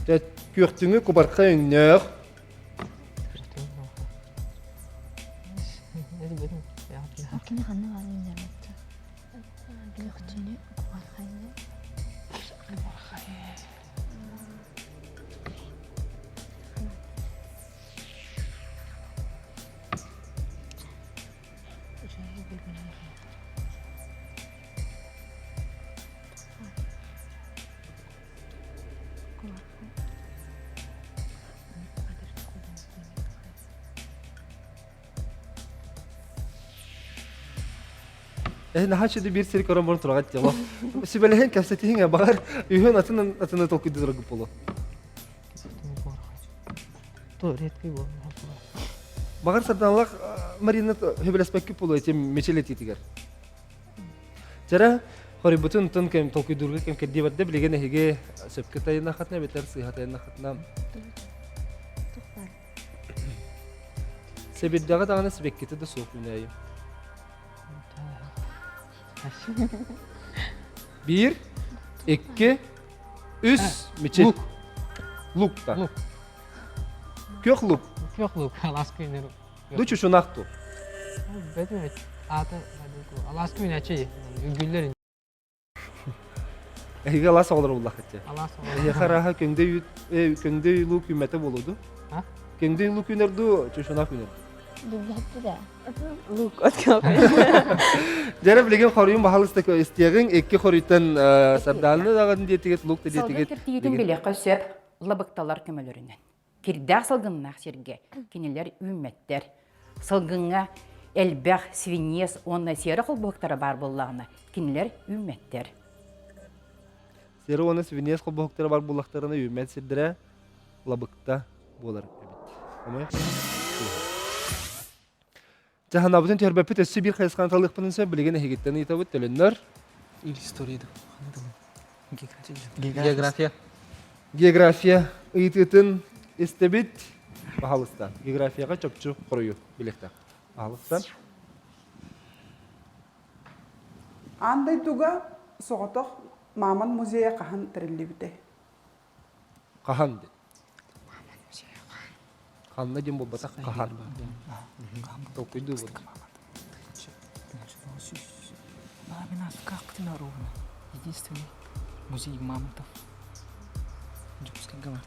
Дьэ, күөхтүҥү кубархай өҥнөөх. Кини ханна баарын билбэттэр. Күөхтүҥү кубархай Э, наһаа үчүгэй биир сири көрөн баран тураҕыт дьоло. Сүбэлэһин, кэпсэтиһиҥ, баҕар, үһүөн атын атыны толкуйдуу тураргыт буолуо. То редкий буолла. Баҕар Сарданалаах Марина сөбүлэспэккит буолуо ити Мичил этиитигэр. Чара хоройбутун тун кэм толкуйдуурга кэм кэрдии барда билигин эһиги сөпкө тайынахатына эбэтэр сыыһа тайынахатына Сэбирдэҕэ даҕаны сибэккитэ да суох үүнээйи. Биир, икки, үс, мичил. Лук. Лук та. Лук. Күөх лук. Күөх лук. Алаас күннэр. Ду чучунах ту. Бэтим аата алаас күнэчи үгүллэр Эһиги алаас оҕолоро буллаххыт Алаас оҕолоро. Эһиэхэ арааһа көҥдөй көҥдөй лук күммэтэ буолуо А? Көҥдөй лук үүнэр дуу, чучунах үүнэр Билбэттэ да. Лук Дьэрэ билигин хоруйун баһалыста истиэҕиҥ икки хоруйтан сардааны даҕан диэтигит лук да Салгын диэтигит. киртийиитин билиэххэ сөп лабыкталар көмөлөрүнэн. Кирдээх салгыннаах сиргэ кинилэр үүммэттэр. Салгыҥҥа элбэх свинец уонна сиэрэ холбоһуктара баар буоллаҕына, кинилэр үүммэттэр. Сиэрэ уонна свинец холбоһуктара баар буоллахтарына үүммэт сирдэрэ лабыкта буолар эбит. Омой Чаһанабытын түһэрбэппит өссө биир хайысханы талыахпытын сөп билигин эһигиттэн ыйытабыт төлөннөр. Или история География. География ыйытыытын истэбит. Баһалыста. Географияҕа чопчу хоруйу билиэхтээх. Баһалыста. Аан дойдуга соҕотох Мамон музейа хаһан тэриллибитэй? Хаһан диэн. Ханна диэн буолбатах хаһан. Толкуйдуубут. Единственный музей мамонтов. Дьокуускайга бар.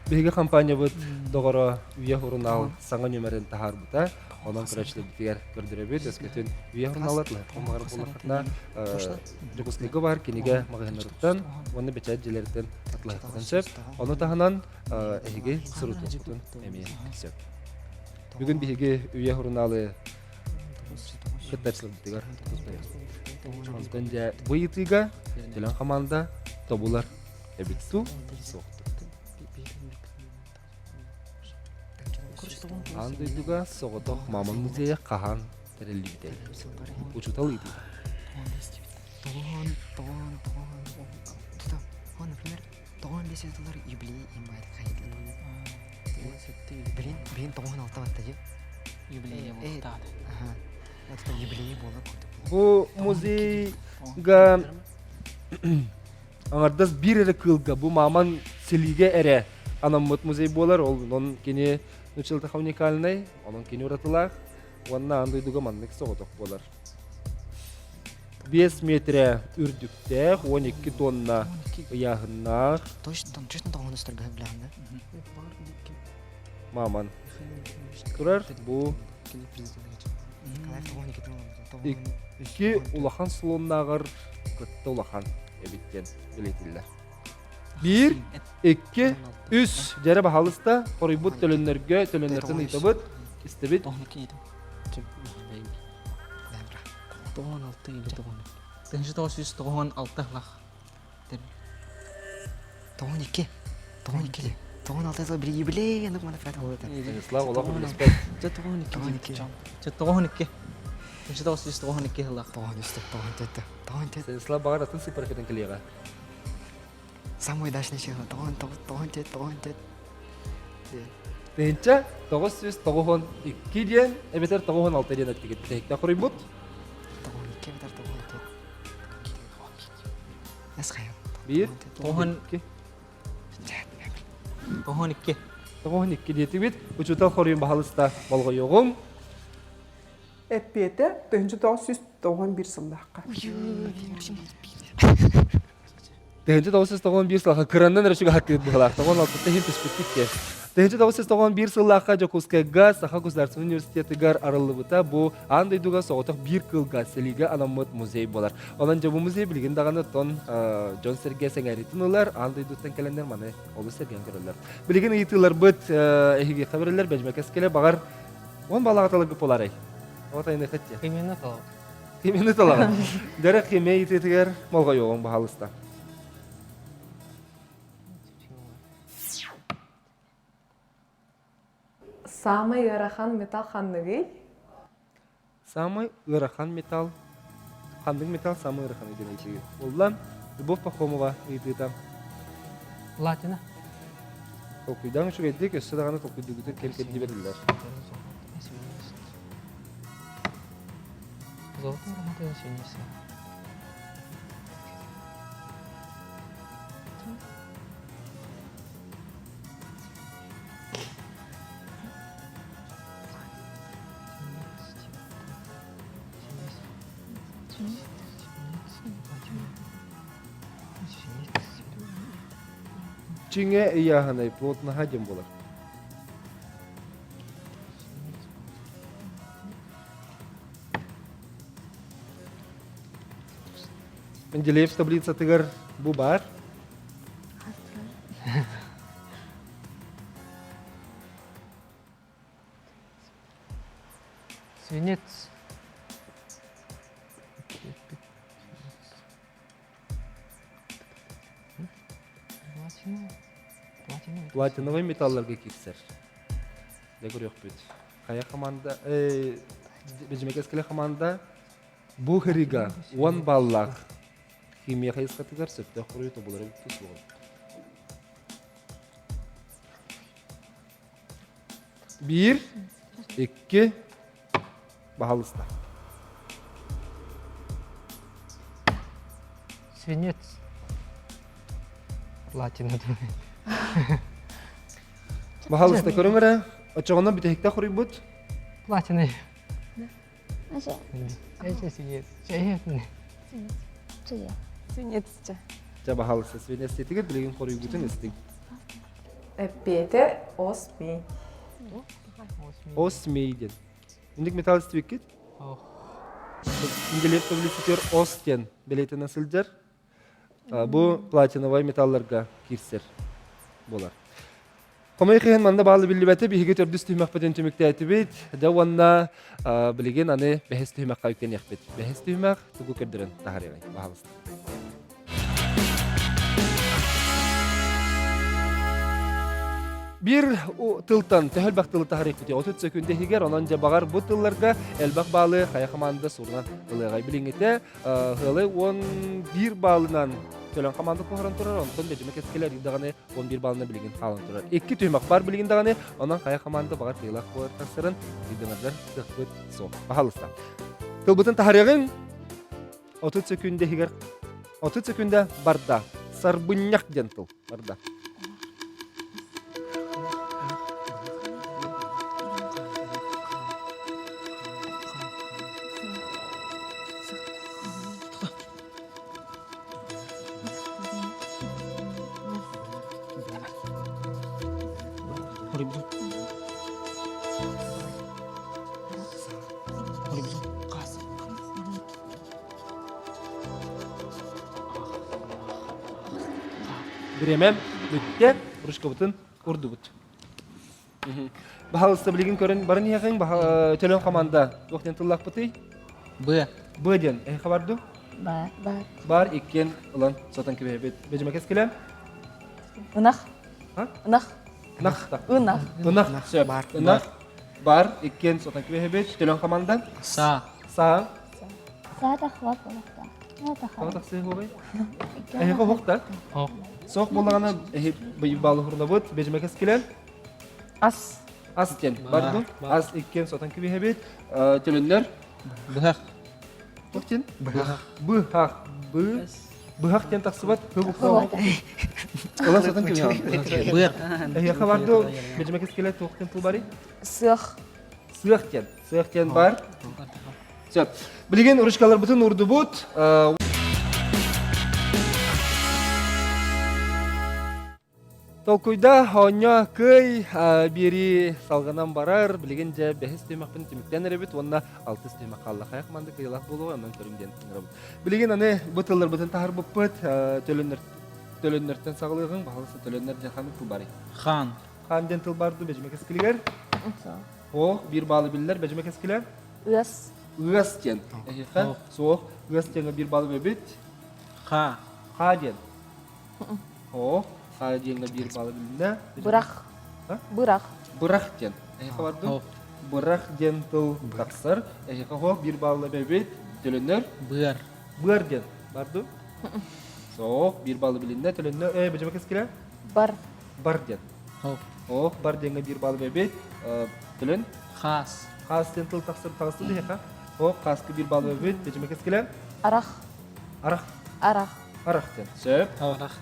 Биһиги компаниябыт доҕоро Үйэ сурунаал саҥа нүөмэрин таһаарбыта. Онон көрөөччүлэрбитигэр көрдөрөбүт. Өскөтүн Үйэ сурунаалы лаһыттан баҕарар буоллаххытына, Дьокуускайга баар кинигэ маҕаһыыннарыттан уонна бэчээт дьиэлэриттэн атылаһыаххытын сөп. Ону таһынан эһиги сурутуоххутун эмиэ сөп. Бүгүн биһиги Үйэ сурунаалы кыттааччыларбытыгар Онтон дьэ бу ыйытыыга Төлөн хамаанда тобулар эбит дуу, суох Аан дойдуга соҕотох Мамон музейа хаһан тэриллибитэй? Учуутал ыйытыыта. Тоҕон, тоҕон, тоҕон, тоҕон, например, тоҕон бес доллар юбилей имбайт хайдылар. Блин, блин, тоҕон алта батта же. Юбилей буолуохтаах. Ага. Это юбилей буолар курдук. Бу музейга аҥардас биир эрэ кыылга бу мааман силиигэ эрэ анаммыт музей буолар. Ол онон кини нуччалатаха уникальнай, онон кини уратылаах уонна аан дойдуга маннык соҕотох буолар. 5 метрэ үрдүктээх, 12 тонна ыйааһыннаах. Точно, точно тоҕону устарга билэҕин да? Маман турар бу икки улахан слоннааҕар кытта улахан эбит диэн билэтиллэр. Биир, икки, үс дьэрэ баһалыста хоруйбут төлөннөргө төлөннөртөн ыйытабыт, истэбит. Тоҕон алты или тоҕон. Тыһыынча тоҕус жүз тоҕон алта лах. Тоҕон икки. Тоҕон икки. Тоҕон алта сыл били юбилей аннык мана фрат болот. Станислав олох билиспэт. Чэ тоҕон икки. Тоҕон икки. Чэ тоҕон икки. Тыһыынча тоҕус жүз тоҕон икки сыллах. Тоҕон үстэ, тоҕон төртө, тоҕон төрт. Станислав баҕар атын сыппаркатын кэлиэҕэ. Самый удачный число. Тоҕон тоҕус, тоҕон төрт, тоҕон төрт. Тыһыынча 992 диэн эбэтэр 96 диэн эттигит. Тэһиктэ хоруйбут. Тоҕон икки эбэтэр тоҕон төрт. Биир, Тоҕон икки. Тоҕон икки. Тоҕон икки диэтибит. Учуутал хоруйун баһалыста болҕойуоҕум. Эппиэтэ 1991 сыллаахха. 1991 сыллаахха кыраннан эрэ чугаһаттыыр быһалаах. Тоҕон алтыта иһин түспүппүт диэн. 1991 сыллаахха Дьокуускайга Саха государственнай университетыгар арыллыбыта бу аан дойдуга соҕотох биир кыылга сэлиигэ анаммыт музей буолар. Онон дьэ бу музей билигин даҕаны тон дьон-сэргэ сэҥээриитин ылар, аан дойдуттан кэлэннэр маны олус сэргээн көрөллөр. Билигин ыйытыыларбыт эһигиэхэ бэриллэр бэдьмэкэскэлэ баҕар он балаҕа таларгыт буолаарай? От айыныхыт дьэ. Химияны талаҕыт. Химияны талаҕыт. Дэрэ химия ыйытыытыгар болҕойуоҕуҥ баһаалыста. Саамай ыарахан металл ханныгый? Самый ыарахан металл ханнык металл самый ыарахан диэн ыйытыы буолла. Любовь Пахомова ыйытыыта. Платина. Толкуйдаан үчүгэйдик, өссө даҕаны толкуйдуугутун кэм кэрдии бэриллэр. Золото ыарахан свинец. Чиҥэ ыйааһынай плотнаһа диэн буолар. Менделеев таблицатыгар бу баар. Свинец. Платиновый металларга киирсэр. Дьэ көрүөхпүт. Хайа команда, Бэдьимэкэскэлэ команда бу хырыга 10 баллаах химия хайысхатыгар сөптөөх хоруйу тобулары суоҕун. Биир, икки, баһалыста. Свинец. Платина Баһалыста көрүҥ эрэ. Оччоҕуна бүтэһикте хоруйбут. Платина. Свинец. Дьэ, баһалыста свинец диэтигит, билигин хоруйгутун истиҥ. Эппиэтэ осмий. Осмий диэн. Инник металл истибиккит? Менделеев таблицатыгар ос диэн бэлиэтэнэ сылдьар. Бу платиновай металларга киирсэр буолар. Хомойуох иһин манна баалы биллибэтэ биһиги төрдүс түһүмэхпитин түмүктээтибит. Дьэ уонна билигин аны бэһис түһүмэххэ үктэниэхпит. Бэһис түһүмэх тугу көрдөрөн таһаарыаҕай? Баһаалыста. Биир тылтан төһө элбэх тылы таһаарыахпытый? 30 секунда иһигэр, онон дьэ баҕар бу тылларга элбэх баалы хайа хамаанда сурунан ылыаҕай. Билиҥҥитэ Ыалы 11 баалынан Төлөн хамаанда куһаран турар, онтон Бэдьимэ кэскилэ даҕаны 11 баалынан билигин хаалан турар. Икки түһүмэх бар билигин даҕаны, онон хайа хамаанда баҕар кыайыылаах буолар тахсарын ыйдыҥардар кыахпыт суох. Пожалуйста. Тылбытын таһарыаҕыҥ. 30 секунда иһигэр 30 секунда барда. Сарбынньах диэн тыл барда. Бириэмэм бүттэ, ручкабытын курдубут. Баһалыста билигин көрөн баран иһэҕиҥ төлөн команда туох диэн тыллаахпытый? Б. Б диэн эһиэхэ бар дуу? Бар. Бар. Бар иккиэн ылан сотон кэбиһэбит. Бэдьимэ кэскилэ? Ынах. Ынах. Ынах. Ынах. Ынах. Сөп. Ынах. Бар иккиэн сотон кэбиһэбит. Төлөн команда? Са. Са. Са тахват болохта. Тоҕо тахсыы хуобай? Эһиэхэ оһох да? Соох буоллаҕына эһи баалы хурнабыт, бэдьимэ кэскилэн. Ас. Ас диэн. Бар ду? Ас иккиэн сотон кэбиһэбит. Төлөннөр. Быһах. Туох диэн? Быһах. Быһах. Бы Быһах диэн тахсыбат. Ыла сотон кэбиһэбит. Быар. Эһиэхэ бар ду? Бэдьимэ кэскилэ туох диэн тыл барый? Сыах. Сыах диэн. Сыах диэн бар. Сөп. Билигин ручкаларбытын урдубут. Толкуйда оонньоо кый биэрии салҕанан барар. Билигин дьэ бэһис түһүмэхпин түмүктээн эрэбит уонна алтыс түһүмэх хаалла. Хайа команда кыайыылаах буолуо онон көрүҥ диэн ыҥырабыт. Билигин аны бу тылларбытын таһарбыппыт. Төлөннөр төлөннөртөн саҕалыаҕыҥ. Баһылыста төлөннөр дьэ ханнык тыл барый? Хаан. Хаан диэн тыл бар дуу бэдьимэ кэскилигэр? О, биир баалы биллэр бэдьимэ кэскилэ. Ыас. Ыас диэн. Эһиэхэ суох. Ыас диэҥҥэ биир баалы эбит. Ха. Ха диэн. О, ха диэҥҥэ биир баалы билиннэ. Бырах. Бырах. Бырах диэн. Эһиэхэ бар дуу? Бырах диэн тыл тахсар. Эһиэхэ хоох биир баллы эбэбит. Төлөнөр. Быар. Быар диэн бар дуу? Соох, биир баллы билиннэ. Төлөннө. Э, бэдьэбэ кэскилэ? Бар. Бар диэн. Ох, бар диэҥҥэ биир баллы эбэбит. Төлөн. Хаас. Хаас диэн тыл тахсар таҕысты биһиэхэ. Ох, хааска биир баллы эбэбит. Бэдьэбэ кэскилэ? Арах. Арах. Арах. Арах диэн. Сөп. Арах.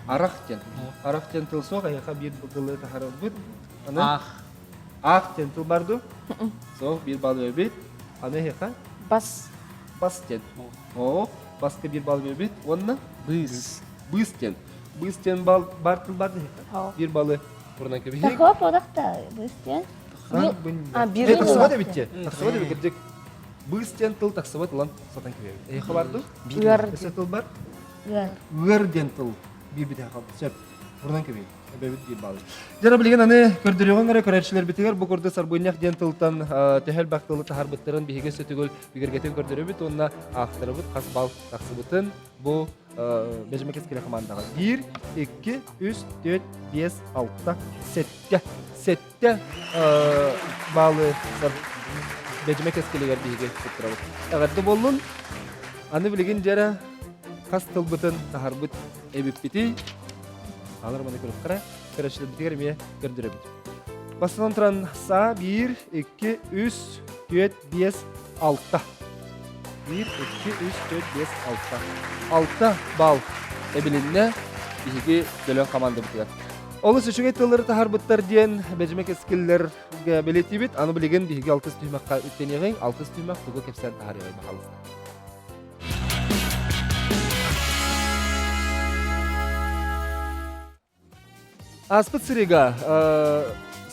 Арах диэн. Арах диэн тыл суох, эһиэхэ биир тылы таһарарбыт. Аны Аах. Аах диэн тыл бар дуу? Суох, биир балл эбит. Аны эһиэхэ? Бас. Бас диэн. Оо, баска биир балл эбит. Уонна? Быыс. Быыс диэн. Быыс диэн бал бар тыл бар эһиэхэ? Биир баллы урунан кэбиһиик. Такого подахта быыс диэн. А, биир Тахсыбат эбит диэн. Тахсыбат эбит кырдьык. Быыс диэн тыл тахсыбат ылан сатан кэбиһэбит. Эһиэхэ бар дуу? Ыар. Өссө тыл бар? Ыар. Ыар диэн тыл биир бүтэ хаалбыт. Сөп. Урунан кэбиһиик. Эбэбит биир баалы. Дьэ, билигин аны көрдөрүөҕүҥ эрэ көрөөччүлэрбитигэр бу курдук сарбынньах диэн тылтан төһө элбэх тылы таһаарбыттарын биһиги өссө бигэргэтин көрдөрөбүт уонна аахтарабыт хас балл тахсыбытын бу Бэжимэ кэскилэ хамаандаҕа. Биир, икки, үс, түөрт, биэс, алта, сэттэ. Сэттэ баалы Бэдьимэ кэскилигэр биһиги туттарабыт. Эҕэрдэ буоллун. Аны билигин дьэрэ хас тылбытын таһарбыт эбиппитий. Алар маны көрүөххэ көрөөччүлэрбитигэр эмиэ көрдөрөбүт. Бастатан туран саа 1, 2, 3, 4, 5, 6. 1, 2, 3, 4, 5, 6. 6 балл эбилиннэ биһиги Дөлөн командабытыгар. Олус үчүгэй тыллары таһарбыттар диэн бэдьимэ кэскиллэргэ бэлиэтиибит. Аны билигин биһиги алтыс түһүмэххэ үктэниэҕиҥ. Алтыс түһүмэх тугу кэпсээн таһаарыаҕай баһаалыста. Ааспыт сырыыга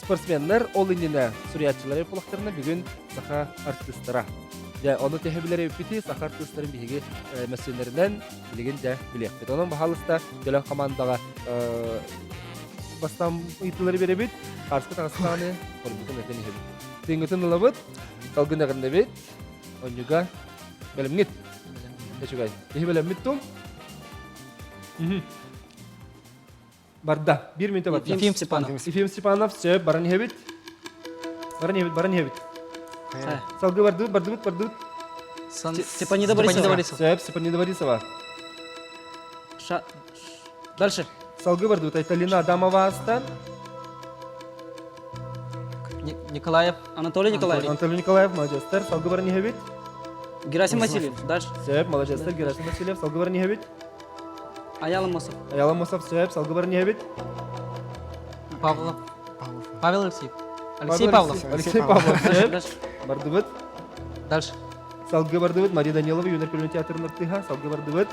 спортсменнар ол иннинэ суруйааччылар буоллахтарына бүгүн саха артыыстара. Дьэ, ону төһө билэр эбиппитий, саха артыыстарын биһиги мөссүөннэринэн билигин дьэ билиэхпит. Онон баһаалыста Төлөн хамаандаҕа бастаан ыйытыылары биэрэбит, хаарыска таҕыстаҕаны хорбутун этэн иһэбит. Тыыҥҥытын ылабыт, салгын эҕирнэбит, онньуга бэлэмҥит. Үчүгэй. Киһи бэлэммит тум. Барда. Биир мүнөтэ барда. Ефим Степанов. Ефим Степанов, сөп, баран иһэбит. Баран иһэбит, баран иһэбит. Салгыы бардыбыт, бардыбыт, бардыбыт. Степанида Борисова. Сөп, Степанида Борисова. Ша... Дальше. Салгыы бардыбыт Айталина Адамова астан. Николаев. Анатолий Николаев. Анатолий Николаев, молодецтар. Салгыы баран иһэбит. Герасим Васильев. Дальше. Сөп, молодецтар. Герасим Васильев. Салгыы баран иһэбит. Аял Амосов. Аял Амосов сөп, салгыбарын иһэбит. Павлов. Павел Алексеев. Алексей Павлов. Алексей Павлов сөп. Бардыбыт. Дальше. Салгы бардыбыт. Мария Данилова, Юнер Көлүн театрын артыһа. Салгы бардыбыт.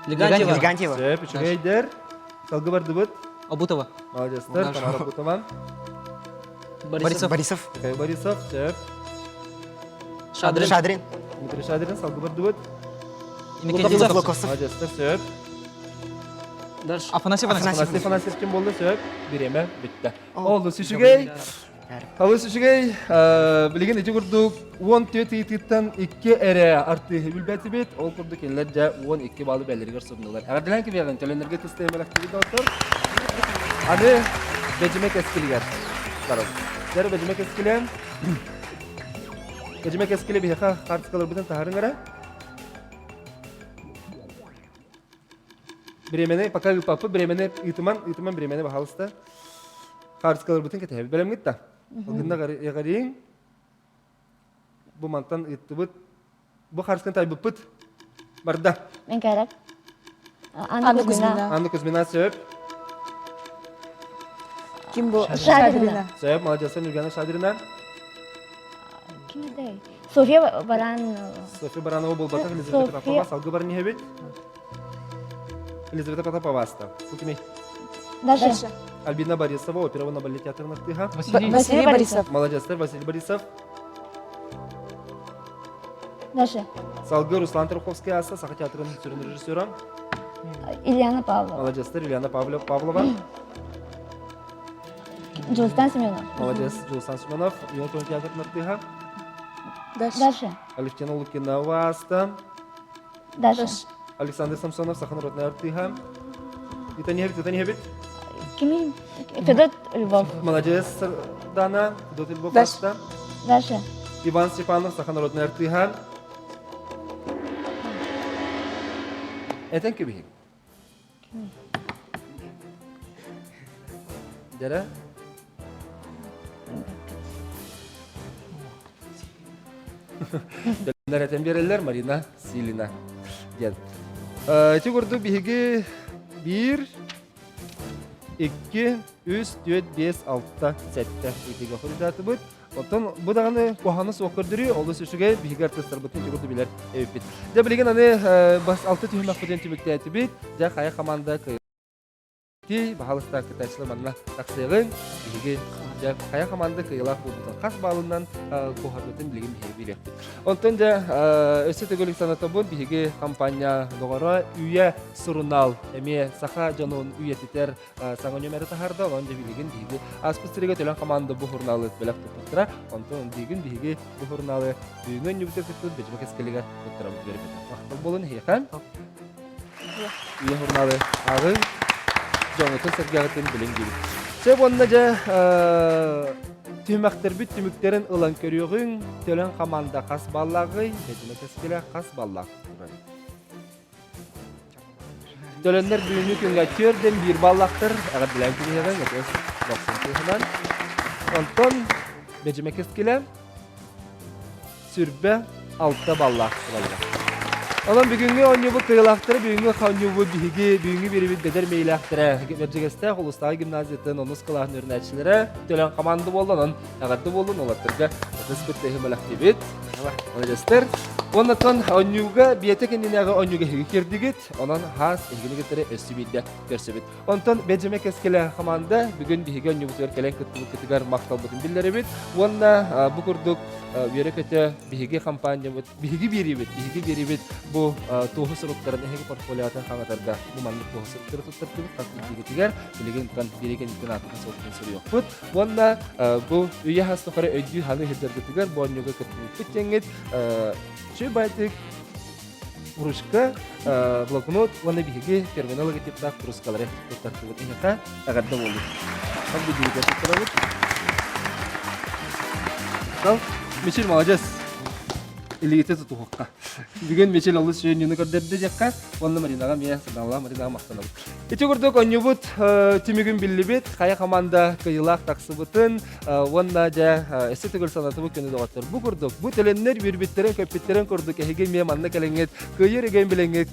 Легантьева. Легантьева. Сөп, үчүгэйдэр. Салгы бардыбыт. Обутова. Молодецтар, Тамара Обутова. Борисов. Борисов. Михаил Борисов, сөп. Шадрин. Шадрин. Дмитрий Шадрин, салгы бардыбыт. Иннокентий Луковцев. Молодецтар, сөп. Дальше. Афанасий Афанасьев. Афанасий Афанасьев ким болды, сөп. Бириэмэ бүтті. Олус үчүгэй. Олус үчүгэй. Билигин ити курдук 14 ыйытыыттан икки эрэ артыыһы билбэтибит. Ол курдук кинилэр дьэ 12 баллы бэллэригэр сурнулар. Эҕэрдэлээн кимиэҕин төлөнөргө тыстыйа мэлэхтибит доҕоттор. Аны Бэдьимэ кэскилигэр барабыт. Дьэ Бэдьимэ кэскилэ Бэдьимэ кэскилэ биһиэхэ хаартыскаларбытын таһаарыҥ эрэ. Бириэмэни пока ыыппаппыт, бириэмэни ыытыман, ыытыман бириэмэни баһаалыста. Хаартыскаларбытын кэтэһэбит. Бэлэмҥит да? Гынна эҕэрииҥ. Бу мантан ыыттыбыт. Бу хаартысканы тайбыппыт. Барда. Мен кәрәк. Анна Кузьмина. Анна Кузьмина сөп. Ким бу? Шадрина. Сөп, молодец, Нургана Шадрина. Ким этэй? София Баран. София Баранова буолбатах, Елизавета Потапова. Салгы баран иһэбит. Елизавета Потапова аста. Бу кимий? Дальше. Альбина Борисова, опера уонна балет театрын артыыһа. Василий Борисов. Молодецтар, Василий Борисов. Дальше. Салгы Руслан Тарховский аста, Саха театрын сүрүн режиссера. Ильяна Павлова. Молодецтар, Ильяна Павлова. Дьулустан Семенов. Молодец, Дьулустан Семенов. Юнатон театрын артыыһа. Дальше. Алевтина Лукинова аста. Дальше. Александр Самсонов, Саха народнай артыыһа. Итанихебит, Итанихебит. Кими? Федот. Львов. Молодец, Дана. Федот Львов аста. Дальше. Иван Степанов, саха народный артыыһа. Этен кебиһин. Дьэрэ. Дьоннор этэн биэрэллэр Марина Силина диэн. Ити курдук биһиги биир, икки, үс, түөрт, биэс, алта, сэттэ ыйытыыга хоруйдаатыбыт. Оттон бу даҕаны куһаҕаны суох көрдөрүү олус үчүгэй биһиги артыыстарбытын ити курдук билэр эбиппит. Дьэ билигин аны бас алты түһүмэхпитин түмүктээтибит. Дьэ хайа команда Ти баһалыстаах кытааччылар манна тахсыаҕыҥ. Биһиги дьэ хайа команда кыайыылаах буолбутун хас баалынан куоһарбытын билигин биһиги билиэхпит. Онтон дьэ өссө төгүл санатабын биһиги компания доҕоро Үйэ сурунаал эмиэ саха дьонун үйэтитэр саҥа нүөмэри таһаарда. Онон дьэ билигин биһиги ааспыт сырыыга төлөн команда бу сурунаалы бэлэх туппуттара. Онтон билигин биһиги бу сурунаалы бүгүҥҥү өнньүбүтэ кыттыбыт Бэдьимэ кэскилигэр туттарабыт үөрбүтэ. Махтал буолун эһиэхэ. Үйэ сурунаалы ааҕыҥ, дьоҥҥутун-сэргэҕитин билиҥ диибит. Сөп уонна дьэ түһүмэхтэрбит түмүктэрин ылан көрүөҕүҥ. Төлөн хамаанда хас баллааҕый, Бэдьимэ кэскилэ хас баллаах турар. Төлөннөр бүгүҥҥү күҥҥэ түөрдэн биир баллаахтар. Эҕэрдэлээн кэбиһэҕиҥ, ытыс дохсун тыаһынан. Онтон Бэдьимэ кэскилэ 26 баллаах тураллар. Онон бүгүҥҥү оонньуубут кыайыылаахтара бүгүҥҥү оонньуубут биһиги бүгүҥҥү биэрэбит бэдэр мэйилээхтэрэ Бэрдьигэстээх улуустааҕы гимназиятын онус кылааһын үөрэнээччилэрэ төлөн хамаанда буолла онон эҕэрдэ буоллун уолаттарга ытыс кыттыһы бэлэхтиибит. Молодецтэр. Оннотон оонньууга биэтэ кэннинээҕи оонньууга эһиги киирдигит. Онон хаас эһигини кытары өссө биирдэ көрсөбүт. Онтон Бэдьимэ кэскилэ хамаанда бүгүн биһиги оонньуубутугар кэлэн кыттыбыккытыгар махталбытын биллэрэбит. Уонна бу курдук үөрэ-көтө биһиги компаниябыт, биһиги биэриибит, биһиги биэриибит бу туоһу суруктарын эһиги портфолиотын хаҥатарга бу маннык туоһу суруктары туттартыбыт хас биирдиигитигэр билигин тан биэри кэнниттэн аатытын суолтатын суруйуохпут. Уонна бу үйэ хас тухары өйдүү ханыы сылдьаргытыгар бу оонньууга кыттыбыппыт диэҥҥит үчүгэй байтык ручка, блокнот уонна биһиги фирменный логотиптаах курускалары туттартыбыт. Эһиэхэ эҕэрдэ буоллун. Хас биирдиибитигэр туттарабыт. Мичил молодец. Илиитэ тутуһуохха. Бүгүн Мичил олус үөрүүнү көрдөрдө диэххэ, уонна Маринаҕа эмиэ санаалаах Маринаҕа махтанабыт. Ити курдук оонньуубут түмүгүн биллибит, хайа команда кыайыылаах тахсыбытын уонна дьэ өссө төгүл санатыбыт күнү доҕоттор. Бу курдук, бу төлөннөр үөрбүттэрин, көппүттэрин курдук эһиги эмиэ манна кэлэҥҥит кыайыр үгэн билэҥҥит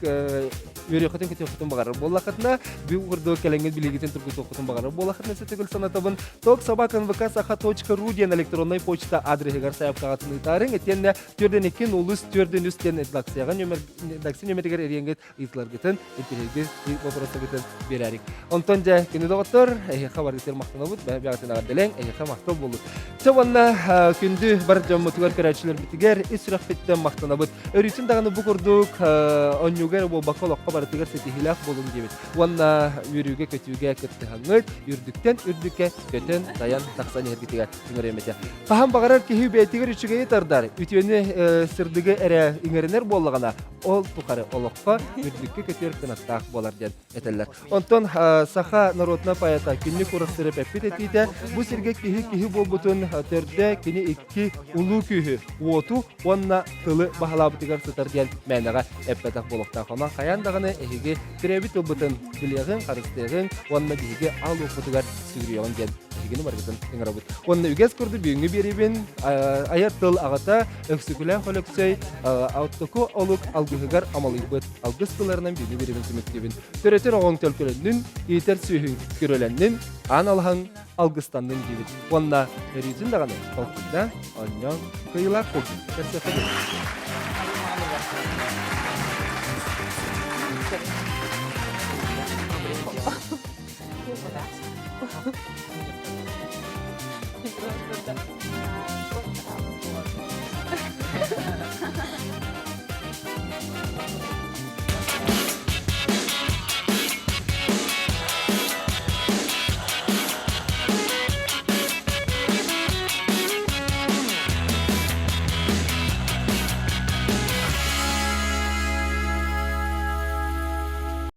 үөрүөххүтүн көтүөххүтүн баҕарар буоллаххытына, бу курдук кэлэҥҥит билигитин тургутуоххутун баҕарар буоллаххытына өссө төгүл санатабын. Токсобакнвксаха.ру диэн электроннай почта адресыгар сайаапкаҕытын ыытаарыҥ. Итиэннэ төрдөн икки нулус төрдөн үс диэн редакцияҕа нөмер редакция нөмеригэр эриэҥҥит ыйытыларгытын, интэриэһиргир боппуруостаргытын биэрээрик. Онтон дьэ, күнү доҕоттор, эһиэхэ барытыгар махтанабыт, бэйэҕитин эҕэрдэлэҥ, эһиэхэ махтал буоллун. Чэ уонна күндү бар дьоммутугар көрөөччүлэрбитигэр ис сүрэхпиттэн махтанабыт. Өрүүтүн даҕаны бу курдук оонньууга эрэ буолбакка олоххо барытыгар ситиһиилээх буолуҥ диэбит. Уонна үөрүүгэ-көтүүгэ кыттыһаҥҥыт, үрдүктэн үрдүккэ көтөн, тайан тахсан иһэргитигэр ыҥырыам этэ. Хаһан баҕарар киһи бэйэтигэр үчүгэйи тардар, үтүөнү сырдыгы эрэ иҥэринэр буоллаҕына, ол тухары олоххо үрдүккэ көтүөр кынаттаах буолар диэн этэллэр. Онтон саха норуотунай поэта Күннүк Урастырып эппит этиитэ бу сиргэ киһи киһи буолбутун төрдө кини икки улуу күүһү уоту уонна тылы баһылаабытыгар сытар диэн мээнэҕэ эппэтэх буолуохтаах. Онон хайаан даҕаны эһиги төрөөбүт тылбытын билиэҕиҥ, харыстыаҕыҥ уонна биһиги аал уоппутугар сүгүрүйэҕин диэн эһигини барыгытын ыҥырабыт. Уонна үгэс курдук бүгүҥҥү биэриибин айар тыл аҕата Өксөкүлээх Өлөксөй Алтыку олук алгыһыгар амалыйбыт алгыс тылларынан бүгүҥҥү биэриибин түмүктүүбүн. Төрөтөр оҕоҥ төлкөлөннүн, иитэр сүөһүҥ күрөлөннүн, аан алаһаҥ алгыстаннын диибит. Уонна өрүүтүн даҕаны толкуйда, оонньоон, кыайыылаах буолдун. Көрсүөххэ диэри.